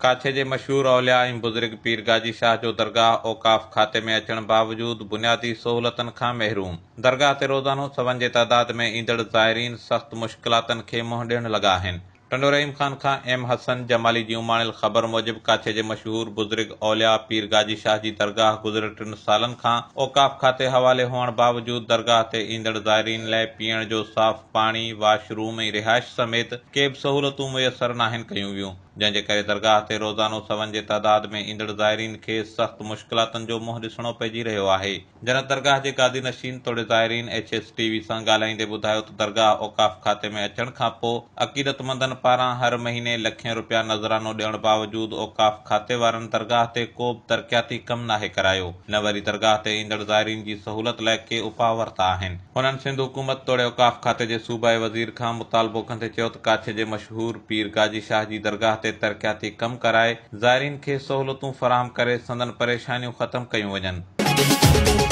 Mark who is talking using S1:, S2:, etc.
S1: ڪاڇي جي مشهور اولياء ۽ بزرگ پير گاجي شاهه جو درگاهه اوقاف کاتي ۾ اچڻ باوجود بنيادي سهولتن کان محروم. درگاهه تي روزانو سون جي تعداد ۾ ايندڙ زائرين سخت مشڪلاتن کي منهن ڏيڻ لڳا آهن. ٽنڊو رحيم خان کان ايم حسن جمالي جي اماڻيل خبر موجب ڪاڇي جي مشهور بزرگ اولياء پير گاجي شاهه جي درگاهه گذريل ٽن سالن کان اوقاف کاتي حوالي هئڻ باوجود درگاهه تي ايندڙ زائرين لاء پيئڻ جو صاف پاڻي، واش روم ۽ رهائش سميت ڪي به سهولتون ميسر ناهن ڪيون ويون. جنهن جي ڪري درگاهه تي روزانو سون جي تعداد ۾ ايندڙ زائرين کي سخت مشڪلاتن جو منهن ڏسڻو پئجي رهيو آهي. جنت درگاهه جي گادي نشين توڙي زائرين ايڇ ايس ٽي وي سان ڳالهائيندي ٻڌايو ته درگاهه اوقاف کاتي ۾ اچڻ کانپو عقيدتمندن پاران هر مهيني لکين رپيا نذرانو ڏيڻ باوجود اوقاف کاتي وارن درگاهه تي ڪو به ترقياتي ڪم ناهي ڪرايو نه وري درگاهه تي ايندڙ زائرين جي سهولت لاء ڪي اپاء ورتا آهن. هنن سنڌ حڪومت توڙي اوقاف کاتي جي صوبائي وزير کان مطالبو ڪندي چيو ته ڪاڇي جي مشهور پير گاجي شاهه جي درگاهه تي ترقياتي ڪم ڪرائي زائرين کي سهولتون فراهم ڪري سندن پريشانيون ختم ڪيون وڃن.